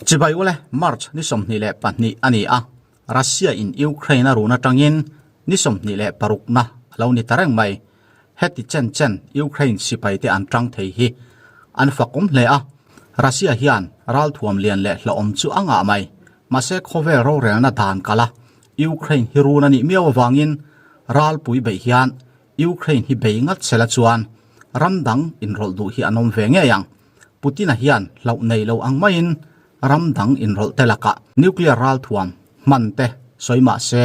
Chibai ule, March ni 22 a ni a, Russia in Ukraine a run atangin ni 26 na a lo ni ta reng mai. Heti chen chen Ukraine sipai te an tang thei hi an fakawm hle a, Russia hian ralthuam lian leh hlauhawm chu a ngah mai. Mahse khawvel rorelna dan kal a, Ukraine hi run a nih miau avangin ralpui beih hian Ukraine hi bei ngat sela chuan ram dang inrawlh duh hi an awm ve ngei ang. Putin-a hian hlauh nei lo ang maiin ram dang inrawlh te lakah nuclear ralthuam hman te sawi mah se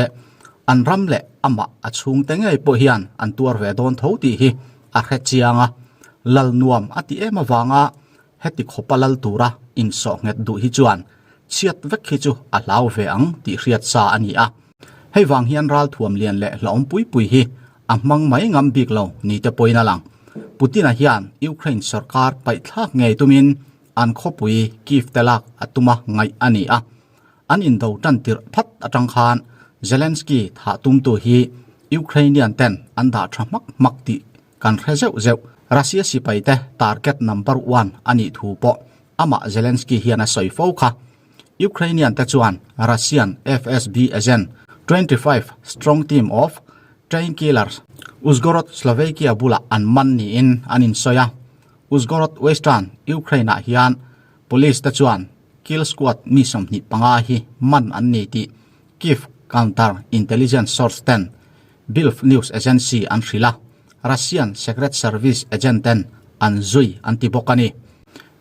an ram leh amah a chhungte ngei pawh hian an tuar ve dawn tho tih hi a hre chiang a. Lal nuam a ti em avanga heti khawpa lal tura insawh nghet duh hi chuan chhiat vek hi chu a hlau ve ang tih hriat sa a ni a. Hei vang hian ralthuam lian leh hlauhawm pui pui hi a hmang mai ngam bik lo ni te pawhin a lang. Putin-a hian Ukraine sorkar paihthlak ngei tumin an khawpui Kyiv te lak a tuma ngaih a ni a. An indo tan tirh phat atang khan Zelensky thah tumtu hi Ukrainian ten an dah tha hmak hmak tih kan hre zeuh zeuh. Russia sipai te target number one a nih thu pawh amah Zelensky hian a sawi fo kha. Ukrainian te chuan Russian FSB agent 25 strong team of train killers Uzhgorod, Slovakia bulah an man niin an insawi a. Uzhgorod, Western Ukraine-ah hian police te chuan kill squad mi 25 hi man an ni tih Kyiv counter intelligence source ten Bilf news agency an hrilh a, Russian secret service agent ten an zui an ti bawk a ni.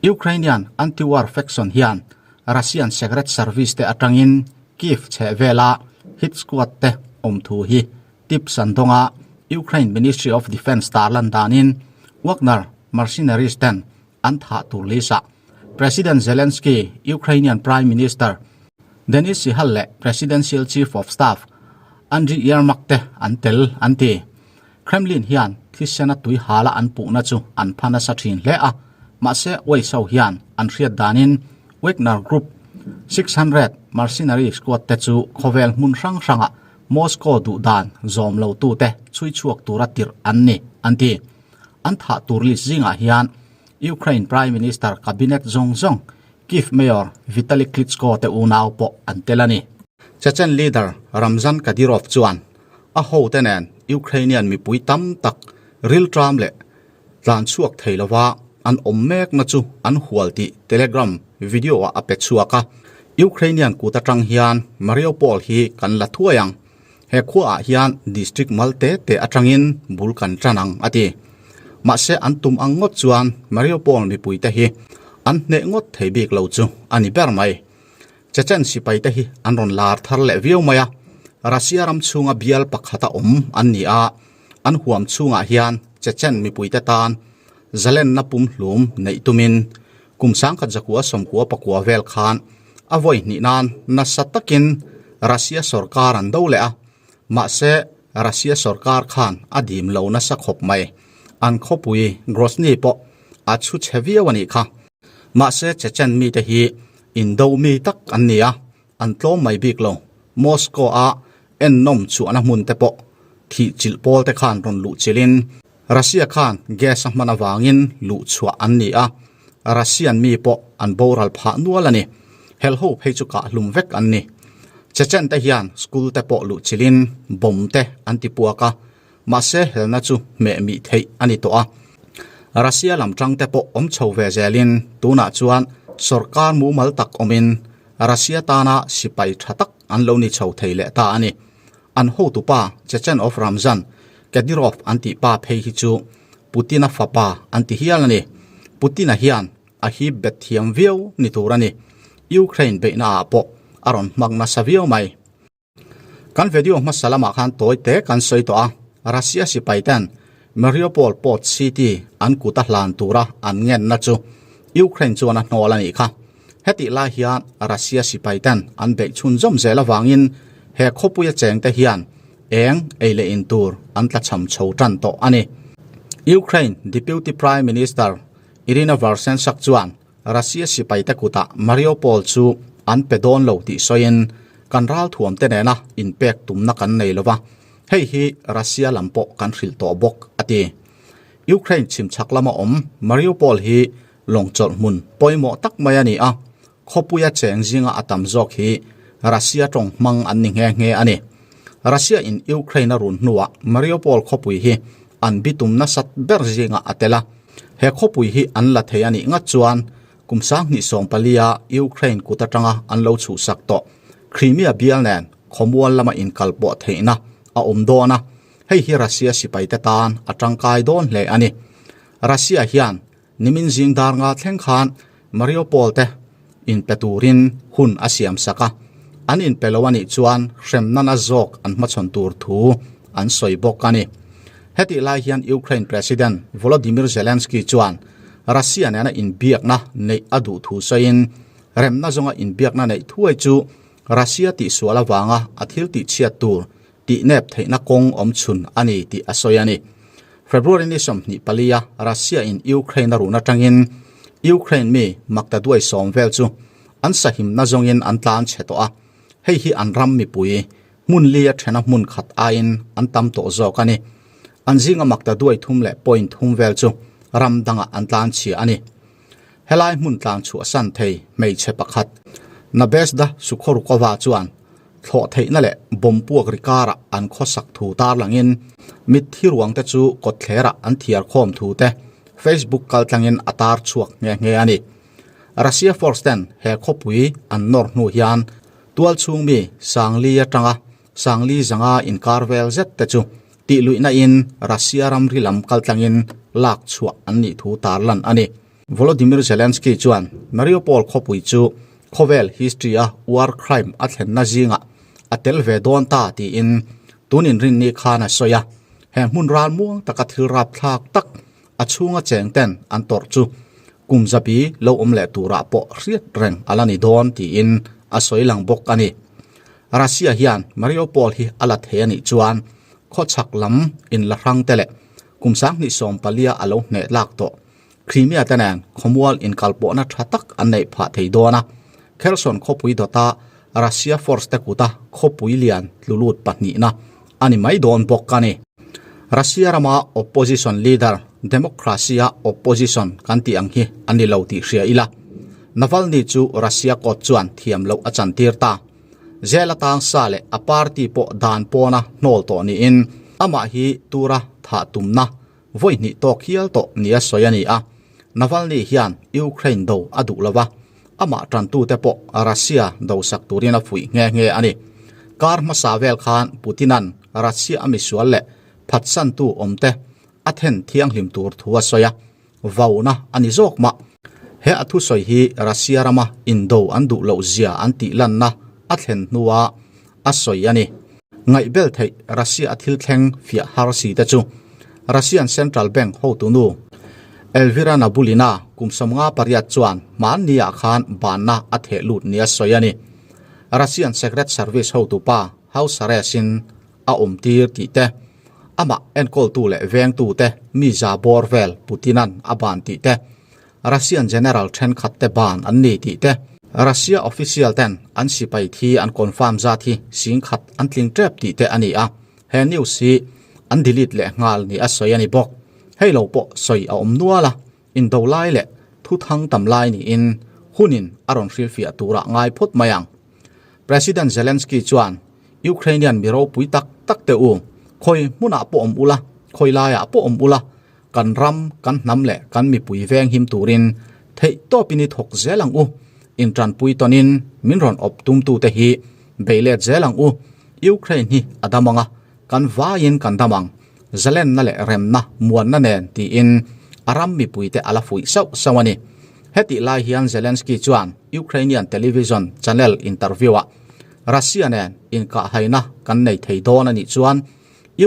Ukrainian anti-war faction hian Russian secret service te atangin Kyiv chhehvela hit squad te awm thu hi tips an dawng a, Ukraine Ministry of Defence tarlan danin Wagner mercenaries ten an thah tur list ah President Zelensky, Ukrainian Prime Minister Denis Shihal leh Presidential Chief of Staff Andriy Yermak te an tel an ti. Kremlin hian thisena tui hala an puhna chu an pha nasa thin hle a, mahse Uaisau hian an hriat danin Wagner Group 600 mercenary squad te chu khawvel hmun hrang hrangah Moscow duh dan zawm lo tute chhui chhuak tura tirh an ni, an ti. An thah tur list zingah hian Ukraine Prime Minister cabinet zawng zawng Kyiv Mayor Vitali Klitschko te unau pawh an tel a ni. Chechen leader Ramzan Kadyrov chuan a hote nen Ukrainian mipui tam tak rilṭam leh tlan chhuak thei lova an awm mekna chu an hual tih Telegram video-ah a pe chhuak a. Ukrainian kut aṭang hian Mariupol hi kan la thuai ang. He khuaah hian district mal te te aṭangin bul kan ṭan ang, a ti. Mahse an tum ang ngawt chuan Mariupol mipuite hi an hneh ngawt thei bik lo chu a ni ber mai. Chechen sipaite hi an rawn lar thar leh viau mai a, Russia ram chhunga bial pakhata awm an ni a, an huam chhungah hian Chechen mipuite tan zalenna pumhlum neih tumin kum 1999 vel khan a vawi hnih nan nasa takin Russia sorkar an do leh a, mahse Russia sorkar khan a dim lo nasa khawp mai. An khawpui Grozny pawh a chhu chhe viau a nih kha. Mahse Chechen mite hi Indo mi tak an ni a, an tlawm mai bik lo. Moscow-a ennawm chhuahna hmun te pawh thih chilh pawl te khan rawn luh chilhin Russia khan gas a hman avangin luh chhuah an ni a, Russian mi pawh an boral phah nual a ni. Helho phei chu kah hlum vek an ni. Chechen te hian school te pawh luh chilhin bomb te an ti puak a, mahse helna chu hmeh mih theih a ni tawh a. Russia lam tang te pawh awm chho ve zelin tunah chuan sorkar mumal tak awmin Russia tana sipai tha tak an lo ni chho thei leh ta a ni. An hotupa Chechen of Ramzan Kadyrov an tih pa phei hi chu Putin-a fapa an ti hial a ni. Putin-a hian a hip bet thiam viau ni tur a ni. Ukraine beihna ah pawh a rawn hmang nasa viau mai. Kan video hmasa lamah khan tawi te kan sawi tawh a, Russia sipai ten Mariupol port city an kut a hlan tura an ngenna chu Ukraine chuan a hnawl a nih kha. Hetih lai hian Russia sipai ten an beih chhunzawm zel avangin he khawpuia chengte hian eng ei leh in tur an tlachham chho tan tawh a ni. Ukraine Deputy Prime Minister Irina Versenchuk chuan Russia sipaite kutah Mariupol chu an pe dawn lo tih sawiin, Kan ralthuamte nena inpek tumna kan nei lo va, hei hi Russia lam pawh kan hrilh tawh bawk, a ti. Ukraine chhimchhak lama awm Mariupol hi lawngchawlh hmun pawimawh tak mai a ni a. Khawpuia cheng zinga a tam zawk hi Russia tawng hmang an ni nghe nghe a ni. Russia in Ukraine a run hnuah Mariupol khawpui hi an bitum nasat ber zingah a tel a. He khawpui hi an la thei a nih ngat chuan kum 2014 a Ukraine kut atanga an lo chhuhsak tawh Crimea bial nen khawmual lama inkalpawh theihna a awm dawn a, hei hi Russia sipaite tan a tangkai dawn hle a ni. Russia hian Nimin zing dar nga thleng khan Mariupol te inpe turin hun a siam sak a, an inpe lo a nih chuan hremna na zawk an hmachhawn tur thu an sawi bawk a ni. Hetih lai hian Ukraine President Volodymyr Zelensky chuan Russia nena inbiakna neih a duh thu sawiin remna zawnga inbiakna neih thuai chu Russia tihsual avanga a thil tihchhiat tur tihnep theihna kawng awm chhun a ni tih a sawi a ni. February ni 24 a Russia in Ukraine a run atangin Ukraine mi maktaduai sawm vel chu an sahimna zawngin an tlan chhe tawh a, hei hi an ram mipui hmun li a thena hmun khat aiin an tam tawh zawk a ni. An zinga maktaduai thum leh point thum vel chu ram dangah an tlan chhia a ni. Helai hmun tlan chhuahsan thei hmeichhe pakhat Nabezhda Sukhorukova chuan Thlawh theihna leh bomb puak ri karah an khawsak thu tarlangin mitthi ruangte chu kawtthlerah an thiar khawm thu te Facebook kaltlangin a tar chhuak nghe nghe a ni. Russia force ten he khawpui an nawr hnu hian tualchhung mi Sangli atanga Sangli zanga inkar vel zet te chu tihluihna in Russia ramri lam kaltlangin lak chhuah an nih thu tarlan a ni. Volodymyr Zelensky chuan Mariupol khawpui chu khawvel history a war crime a thlenna zingah a tel ve dawn ta tiin tun inrinni khan a sawi a, he hmun ral muang taka thil rapthlak tak a chhunga cheng ten an tawrh chu kum zabi lo awm leh turah pawh hriat reng a la ni dawn tiin a sawi lang bawk a ni. Russia hian Mariupol hi a la thei a nih chuan khawchhak lam inla hrang te leh kum 2014 a lo hneh lak tawh Crimea te nen khawmual inkalpawhna tha tak an neih phah thei dawn a, Kherson khawpui dawta Russia force te kuta khawpui lian tlulut pahnihna a ni mai dawn bawk a ni. Russia rama opposition leader, democracy-a opposition kan tih ang hi a ni lo tih hria ila, Navalny chu Russia court chuan thiam loh a chantir ta. Jail atang sa leh a party pawh dan pawna hnawl tawh niin amah hi tura thah tumna Vawi hnih tawk hial tawh nia sawi a ni a, Navalny hian Ukraine do a duh lo va, amah tantute pawh Russia do sak turin a fuih nghe nghe a ni. Kar hmasa vel khan Putin-a'n Russia a misual leh phatsantu awmte a then thianghlim tur thu a sawi a, vauna a ni zawk mah. He a thusawi hi Russia rama indo an duh loh zia an tih lanna a thlen hnua a sawi a ni. Ngaihbel theih Russia a thil thleng fiah har si te chu Russian Central Bank hotunu Elvira Nabulina kum 58 chuan hmanniah khan banna a theh lut nia sawi a ni. Russian Secret Service hotupa house arrest in a awm tir tih te, amah enkawltu leh vengtu te mi za bawr vel Putin-a'n a ban tih te, Russian general thenkhat te ban an ni tih te, Russia official ten an sipai thi an confirm zat hi singkhat an tling tep tih te a ni a, he news hi an delete leh nghal ni a sawi a ni bawk. Hei lo pawh sawi a awm nual a, indo lai leh thu thang tam lai niin hunin a rawn hrilhfiah turah ngai phawt mai ang. President Zelensky chuan Ukrainian mi ropui tak tak te u, khawi hmunah pawh awm ula, khawi laiah pawh awm ula, Kan ram, kan hnam leh kan mipui veng him turin theih tawpin i thawk zel ang u. Intanpui tawnin min rawn awp tumtute hi bei let zel ang u. Ukraine hi a dam ang a, kan vaiin kan dam ang. Zalenna leh remna, muanna nen tiin a ram mipuite a la fuih sauh sauh a ni. Hetih lai hian Zelensky chuan Ukrainian television channel interview-ah Russia nen inkahhaina kan nei thei dawn a nih chuan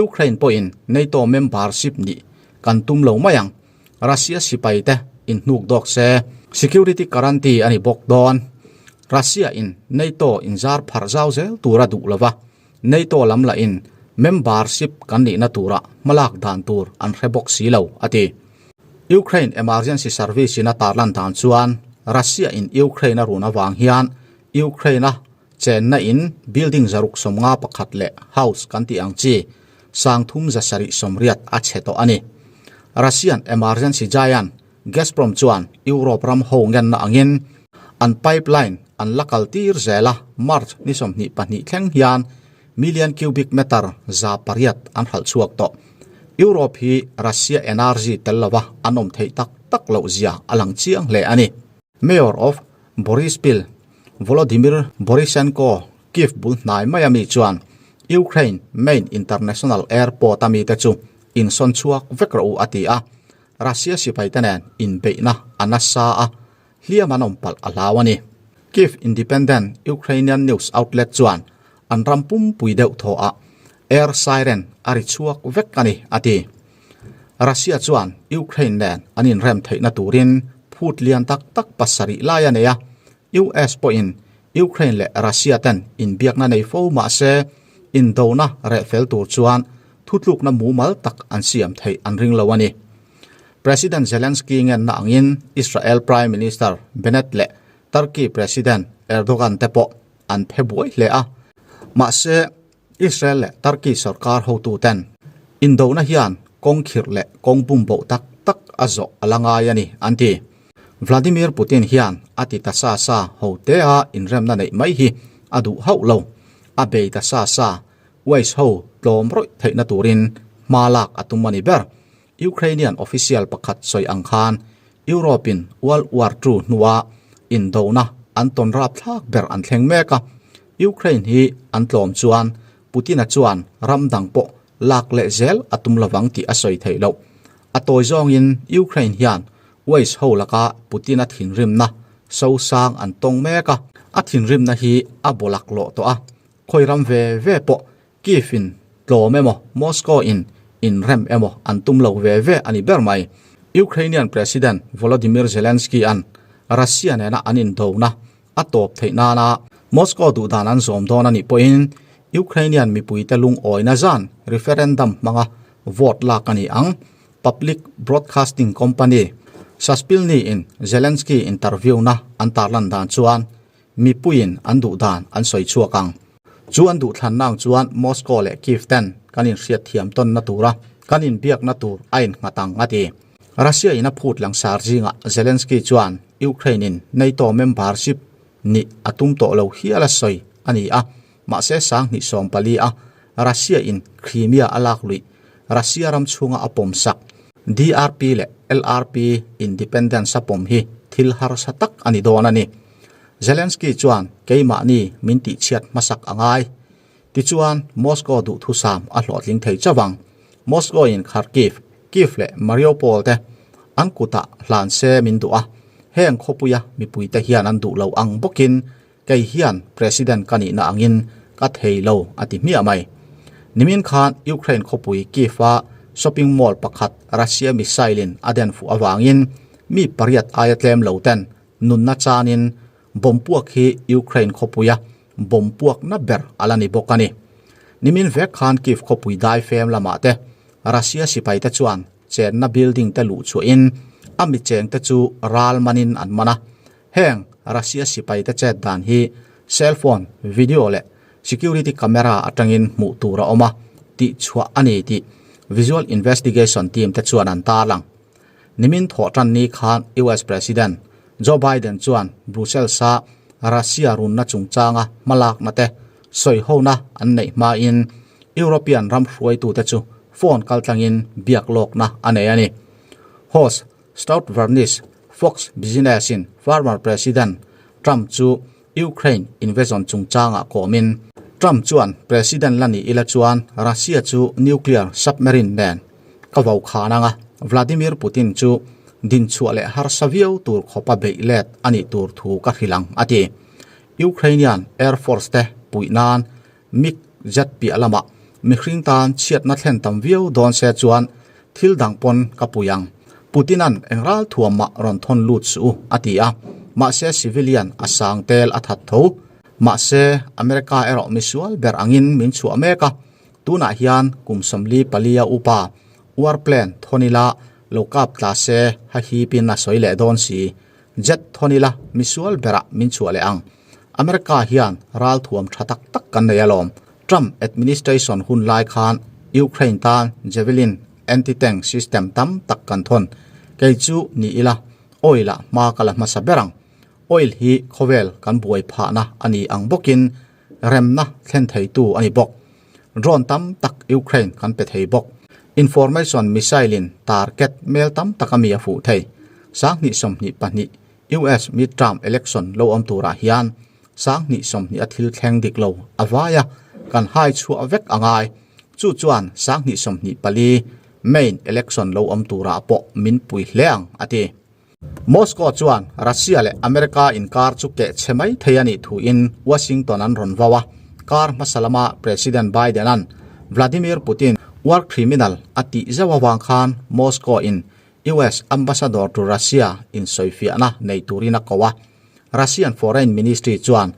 Ukraine pawhin NATO membership nih kan tum lo mai ang. Russia sipai te in hnuk dawk se security guarantee a ni bawk dawn. Russia in NATO in zar pharh zau zel tur a duh lova, NATO lam lah in membership kan nihna tura hmalak dan tur an hre bawk si lo, a ti. Ukraine emergency service in a tarlan dan chuan Russia in Ukraine a run avang hian Ukraine a Chenna in building 651 leh house kan tih ang chi 3780 a chhe tawh a ni. Russian emergency giant Gazprom chuan Europe ram ho ngenna angin An pipeline an la kal tir zel a, March ni 22 thleng hian million cubic meter 800 an hralh chhuak tawh. Europe hi Russia energy tel lova an awm theih tak tak loh zia a lang chiang hle a ni. Mayor of Boryspil, Volodymyr Borysenko, Kyiv bul hnai mai ami chuan Ukraine main international airport ami te chu insawn chhuak vek rawh u a ti a, Russia sipaite nen inbeihna a nasa a, hliam an awm palh a hlau a ni. Kyiv Independent Ukrainian news outlet chuan an ram pumpui deuh thaw ah air siren a ri chhuak vek a ni a ti. Russia chuan Ukraine nen an inrem theihna turin phut lian tak tak pasarih lai a nei a, US pawhin Ukraine leh Russia ten inbiakna nei fo mah se indona reh fel tur chuan thutlukna mumal tak an siam theih an ring lo a ni. President Zelensky ngenna angin Israel Prime Minister Bennett leh Turkey President Erdogan te pawh an phe buai hle a, mahse Israel leh Turkey sorkar hotuten indona hian kawng khirh leh kawng bumboh tak tak a zawh a la ngai a ni, an ti. Vladimir Putin hian a ti ta sa sa hotea inremna neih mai hi a duh hauh lo, a bei ta sa sa West ho tlawm rawih theihna turin hma lak a tum a ni ber. Ukrainian official pakhat sawi ang khan Europe-in World War Two hnua indona an tawn rapthlak ber an thleng mek a, Ukraine hi an tlawm chuan Putin-a chuan ram dang pawh lak leh zel a tum lovang tih a sawi theih loh. A tawi zawngin Ukraine hian West ho laka Putin-a thinrimna sosang an tawng mek a, a thinrimna hi a bawlak lawh tawh a, khawi ram ve ve pawh Kyiv in tlawm emaw Moscow in inrem emaw an tum lo ve ve a ni ber mai. Ukrainian President Volodymyr Zelensky an Russia nena an indona a tawp theih nana Moscow duhdan an zawm dawn a nih pawhin Ukrainian mipuite lungawina zan referendum hmanga vote lak a ni ang. Public Broadcasting Company Suspilny in Zelensky interview na an tarlan dan chuan Mipuiin an duh dan an sawi chhuak ang. Chu an duh thlanna ang chuan Moscow leh Kyiv ten kan inhriat thiam tawnna tura kan inbiakna tur a innghat ang, a ti. Russia in a phut langsar zingah Zelensky chuan Ukraine in NATO membership nih a tum tawh lo hial a sawi a ni a, mahse 2014 a Russia in Crimea a lak luih Russia ram chhunga a pawm sak DRP leh LRP independence a pawm hi thil harsa tak a ni dawn a ni. Zelensky chuan keimahni min tihchhiat hmasak a ngai. Tichuan, Moscow duhthusam a hlawhtling thei chauh ang. Moscow in Kharkiv, Kyiv leh Mariupol te an kutah hlan se min duh a, heng khawpuia mipuite hian an duh lo ang bawkin kei hian President ka nihna angin ka thei lo a ti hmiah mai. Nimin khan Ukraine khawpui Kyiv-a shopping mall pakhat Russia missile in a den fuh avangin mi pariat aia tlem lo ten Nunna chanin bomb puak hi Ukraine khawpuia bomb puakna ber a la ni bawk a ni. Nimin vek khan Kyiv khawpui daifem lamah te Russia sipaite chuan chenna building te luh chhuahin a mi chengte chu ral manin an man a. Heng Russia sipaite chet dan hi cell phone video leh security camera atangin hmuh tur a awm a, tihchhuah a ni tih Visual Investigation team te chuan an tarlang. Nimin thawh tan ni khan US President Joe Biden chuan Brussels-a Russia runna chungchanga hmalakna te sawihona an neih hmain European ram hruaitute chu phone kaltlangin biak lawkna a nei a ni. Host Stout Vernis Fox Business-in former President Trump chu Ukraine invasion chungchangah kawmin Trump chuan President la ni ila chuan Russia chu nuclear submarine nen ka vo khan anga Vladimir Putin chu dinchhuah leh harsa viau tur khawpa beih let a nih tur thu ka hrilh ang a ti. Ukrainian Air Force te puih nan MiG jet piah lamah mihring tan chhiatna thlen tam viau dawn se chuan thil dang pawn ka pui ang. Putin-a'n eng ral thuam mah rawn thawn lut suh u a ti a, mahse civilian a sang tel a that tho. Mahse America erawh misual ber angin min chhuah mek a, tunah hian kum 44 a upa warplane thawn ila lo kap tla se ha hipin a sawi leh dawn si. Jet thawn ila misual berah min chhuah leh ang. America hian ral thuam tha tak tak kan nei alawm. Trump administration hun lai khan Ukraine tan Javelin anti-tank system tam tak kan thawn. Kei chu ni ila, oil ah hma ka la hmasa ber ang. Oil hi khawvel kan buai phahna a ni ang bawkin remna thlen theitu a ni bawk. Drone tam tak Ukraine kan pe thei bawk. Information missile in target mel tam tak a mi a fuh thei. 2022 US midterm election lo awm turah hian 2020 a thil thleng dik lo a vai a, kan hai chhuah vek a ngai. Chu chuan 2024 main election lo awm turah pawh min pui hle ang, a ti. Moscow chuan Russia leh America inkar chu keh chhe mai thei a nih thuin Washington an rawn vau a, kar hmasa lama President Biden-a'n Vladimir Putin war criminal a tih zeuh avang khan Moscow-in US ambassador to Russia insawifiahna nei turin a ko a. Russian Foreign Ministry chuan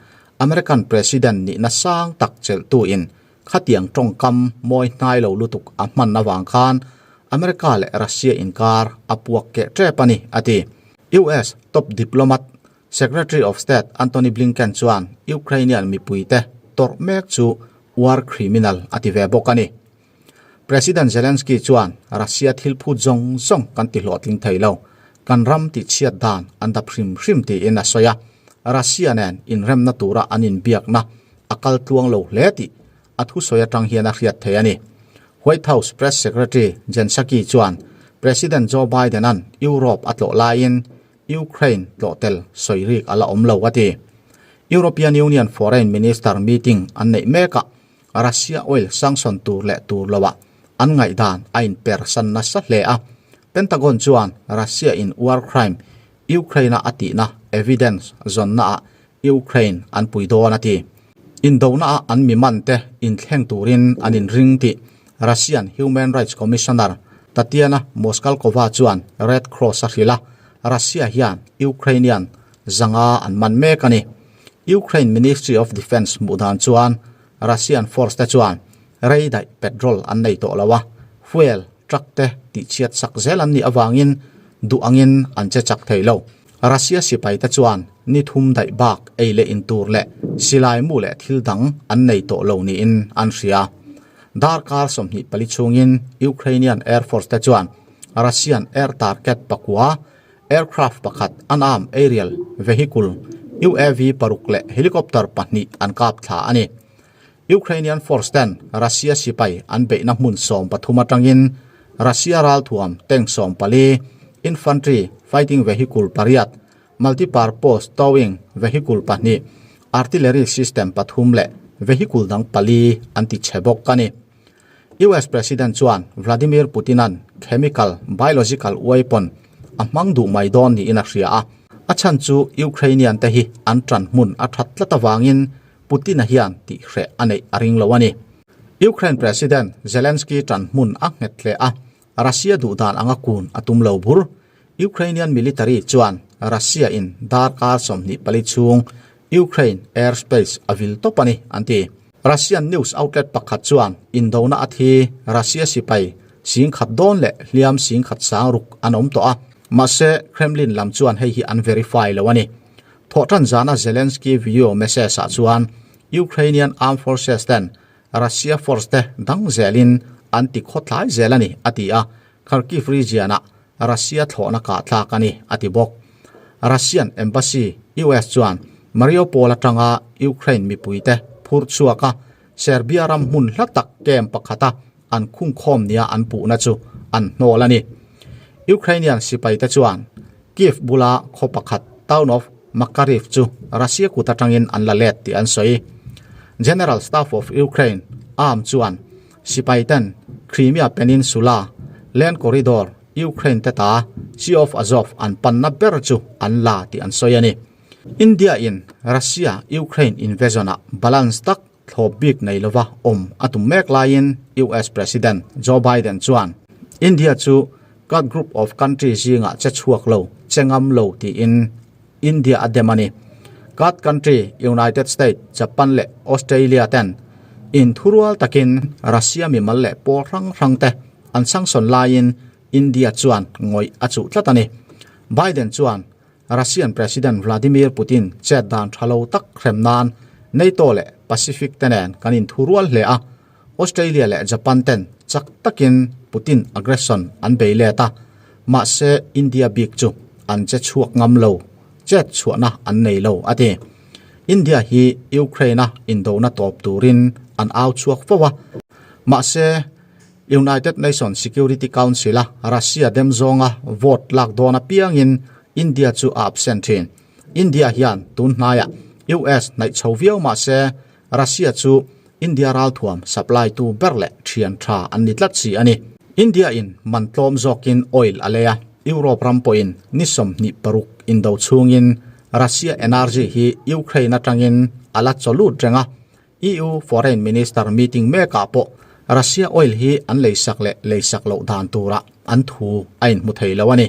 American President nihna sang tak chelhtuin Khatiang tawngkam mawi hnai lo lutuk a hman avang khan America leh Russia inkar a puak keh tep a ni, a ti. US top diplomat, Secretary of State Antony Blinken chuan Ukrainian mipuite tawrh mek chu war criminal a ti ve bawk a ni. President Zelensky chuan Russia thil phut zawng zawng kan ti hlawhtling thei lo, kan ram tihchhiat dan an dap hrim hrim tiin a sawi a. Russia nen inremna tura an inbiakna a kal tluang lo hle tih a thusawi atang hian a hriat thei a ni. White House Press Secretary Jen Psaki chuan President Joe Biden-a'n Europe a tlawh laiin Ukraine tlawh tel sawi rik a la awm lo a ti. European Union Foreign Minister meeting an neih mekah Russia oil sanction tur leh tur loah an ngaihdan a inpersan nasa hle a. Pentagon chuan Russia-in war crime Ukraine-a a tihna evidence zawnnaah Ukraine an pui dawn a ti. Indonaah an mi mante inthleng turin an inring tih Russian Human Rights Commissioner Tatyana Moskalkova chuan Red Cross a hrilh a, Russia hian Ukrainian 500 an man mek a ni. Ukraine Ministry of Defence hmuh dan chuan Russian force te chuan rei daih petrol an nei tawh lo a, fuel truck te tihchhiat sak zel an nih avangin duh angin an che chak thei lo. Russia sipai te chuan ni thum daih bak ei leh in tur leh silai mu leh thil dang an nei tawh lo niin an hria. Darkar 24 chhungin Ukrainian Air Force te chuan Russian air target pakua, aircraft pakhat, unarmed aerial vehicle, UAV, paruk leh helicopter pahnih an kap thla a ni. Ukrainian force ten Russia sipai an beihna hmun 13 atangin Russia ralthuam tank 14, infantry fighting vehicle pariat, multipurpose towing vehicle pahnih, artillery system pathum leh vehicle dang pali an ti chhe bawk a ni. US President chuan Vladimir Putin-a'n chemical, biological weapon a hmang duh mai dawn niin a hria a, a chhan chu Ukrainian te hi an tan hmun a that tlat avangin Putin-a hian tihhreh a neih a ring lo a ni. Ukraine President Zelensky tan hmun a nghet hle a, Russia duh dan anga kun a tum lo bur. Ukrainian military chuan Russia-in darkar 24 chhung Ukraine airspace a vil tawp a ni, an ti. Russian news outlet pakhat chuan indona a thi Russia sipai 10,000 dawn leh hliam 10,000 sang ruk an awm tawh a, mahse Kremlin lam chuan hei hi an verify lo a ni. Thawhtan zana Zelensky video message ah chuan Ukrainian Armed Forces ten Russia force te dang zelin an ti khawtlai zel a ni, a ti a, Kharkiv region ah Russia thlawhna kah tlak a ni, a ti bawk. Russian Embassy US chuan Mariupol atanga Ukraine mipuite phur chhuak a, Serbia ram hmun hla tak camp pakhata an khungkhawm nia an puhna chu an hnawl a ni. Ukrainian sipaite chuan Kyiv bula khaw pakhat town of Makariv chu Russia kut atangin an la let tih an sawi. General Staff of Ukraine arm chuan sipaiten Crimea Peninsula land corridor Ukraine te ta Sea of Azov an panna ber chu an la tih an sawi a ni. India in Russia-Ukraine invasion-ah balance tak thlawp bik nei lova awm a tum mek laiin US President Joe Biden chuan India chu Quad Group of Country zingah che chhuak lo, che ngam lo tiin India a dem a ni. Quad country United States, Japan leh Australia ten inthurual takin Russia mimal leh pawl hrang hrang te an sanction laiin India chuan ngawih a chuh tlat a ni. Biden chuan Russian President Vladimir Putin chet dan tha lo tak hrem nan NATO leh Pacific te nen kan inthurual hle a, Australia leh Japan ten chak takin Putin aggression an bei let a, mahse India bik chu an che chhuak ngam lo chet chhuahna an nei lo, a ti. India hi Ukraine-a indona tawp turin an au chhuak fo a, mahse, United Nations Security Council-a Russia dem zawnga vote lak dawn apiangin India chu a absent thin. India hian tun hnaiah US hnaih chho viau mah se Russia chu India ralthuam supply tu ber leh thian tha an ni tlat si a ni. India in man tlawm zawkin oil a lei a, Europe ram pawhin ni 26 indo chhungin Russia energy hi Ukraine atangin a la chaw lut reng a, EU Foreign Minister meeting mekah pawh Russia oil hi an leisak leh leisak loh dan turah an thu a inhmu thei lo a ni.